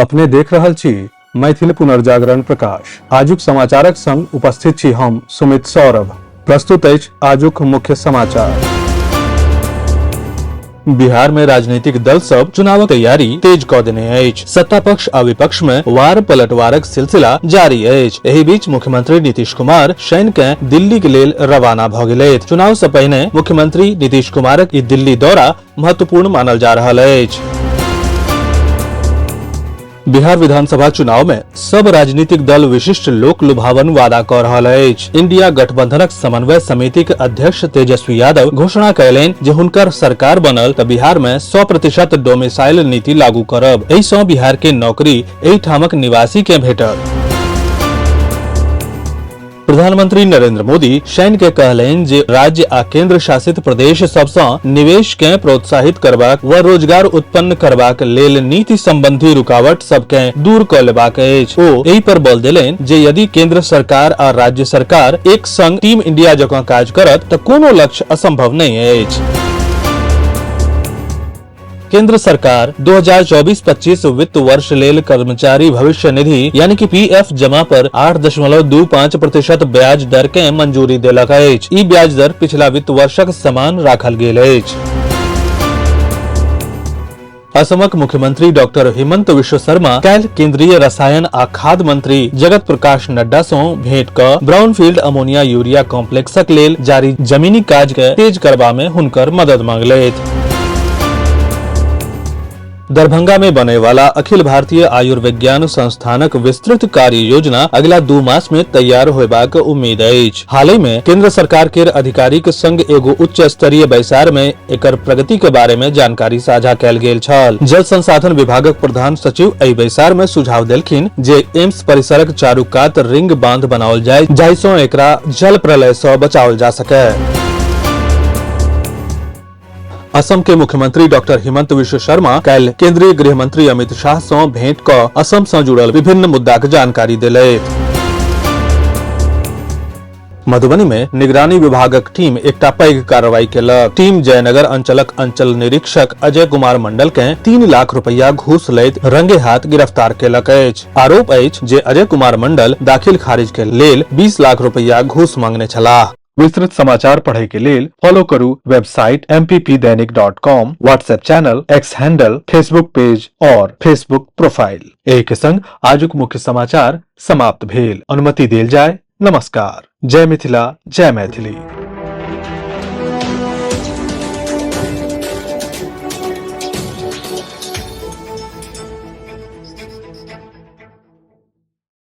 अपने देख रहल छी मैथिल पुनर्जागरण प्रकाश। आजुक समाचारक संग उपस्थित छी हम सुमित सौरभ। प्रस्तुत अछि आजुक मुख्य समाचार। बिहार में राजनीतिक दल सब चुनावक तैयारी तेज क देने अछि। सत्ता पक्ष आ विपक्ष में वार पलटवारक सिलसिला जारी अछि। एहि बीच मुख्यमंत्री नीतीश कुमार शनि के दिल्ली के लेल रवाना भ गेलथि। चुनाव से पहिने मुख्यमंत्री नीतीश कुमारक ई दिल्ली दौरा महत्वपूर्ण मानल जा रहल अछि। बिहार विधानसभा चुनाव में सब राजनीतिक दल विशिष्ट लोक लुभावन वादा क रहल अछि। इंडिया गठबंधनक समन्वय समिति के अध्यक्ष तेजस्वी यादव घोषणा कयलनि जे हुनकर सरकार बनल त बिहार में 100% डोमिसाइल नीति लागू करब। एहि सँ बिहार के नौकरी एहि ठामक निवासी के भेटत। प्रधानमंत्री नरेंद्र मोदी शनि के कहलनि जे राज्य आ केंद्र शासित प्रदेश सब सँ निवेश के प्रोत्साहित करबाक व रोजगार उत्पन्न करबाक लेल नीति संबंधी रुकावट सबके दूर क लेबाक अछि। ओ एहि पर बल देलनि जे यदि केंद्र सरकार आ राज्य सरकार एक संग टीम इंडिया जकाँ काज करत त कोनो लक्ष्य असंभव नहि अछि। केंद्र सरकार 2024-25 वित्त वर्ष लेल कर्मचारी भविष्य निधि यानी कि पीएफ जमा पर 8.25% ब्याज दर के मंजूरी देलक अछि। ई ब्याज दर पिछला वित्त वर्षक समान राखल गेल अछि। असमक मुख्यमंत्री डॉक्टर हिमंत विश्व शर्मा काल्हि केंद्रीय रसायन आ खाद मंत्री जगत प्रकाश नड्डा सँ भेंट क ब्राउनफील्ड अमोनिया यूरिया कॉम्प्लेक्सक लेल जारी जमीनी काज के तेज करबा मे हुनकर मदद मांगलथि। दरभंगा में बने वाला अखिल भारतीय आयुर्विज्ञान संस्थानक विस्तृत कार्य योजना अगिला 2 मास में तैयार होयबाक उम्मीद अछि। हालहि में केंद्र सरकार केर अधिकारीक संग एगो उच्च स्तरीय बैसार में एकर प्रगति के बारे में जानकारी साझा कयल गेल छल। जल संसाधन विभागक प्रधान सचिव एहि बैसार में सुझाव देलखिन जे एम्स परिसरक चारू कात रिंग बांध बनाओल जाय, जाहि सँ एकरा जल प्रलय सँ बचाओल जा सके। असम के मुख्यमंत्री डॉक्टर हिमंत विश्व शर्मा काल्हि केंद्रीय गृह मंत्री अमित शाह सँ भेंट क असम सँ जुड़ल विभिन्न मुद्दाक जानकारी देलथि। मधुबनी में निगरानी विभागक टीम एकटा पैघ कार्रवाई केलक। टीम जयनगर अंचलक अंचल निरीक्षक अजय कुमार मंडल के 3 लाख रुपया घूस लैत रंगे हाथ गिरफ्तार केलक अछि। आरोप अछि जे अजय कुमार मंडल दाखिल खारिज के लेल 20 लाख रुपया घूस मांगने छलाह। विस्तृत समाचार पढ़े के लेल फॉलो करू website mppdainik.com, WhatsApp channel, X handle, Facebook page और फेसबुक प्रोफाइल। एहि के संग आजुक मुख्य समाचार समाप्त भेल। अनुमति देल जाय। नमस्कार। जय मिथिला, जय मैथिली।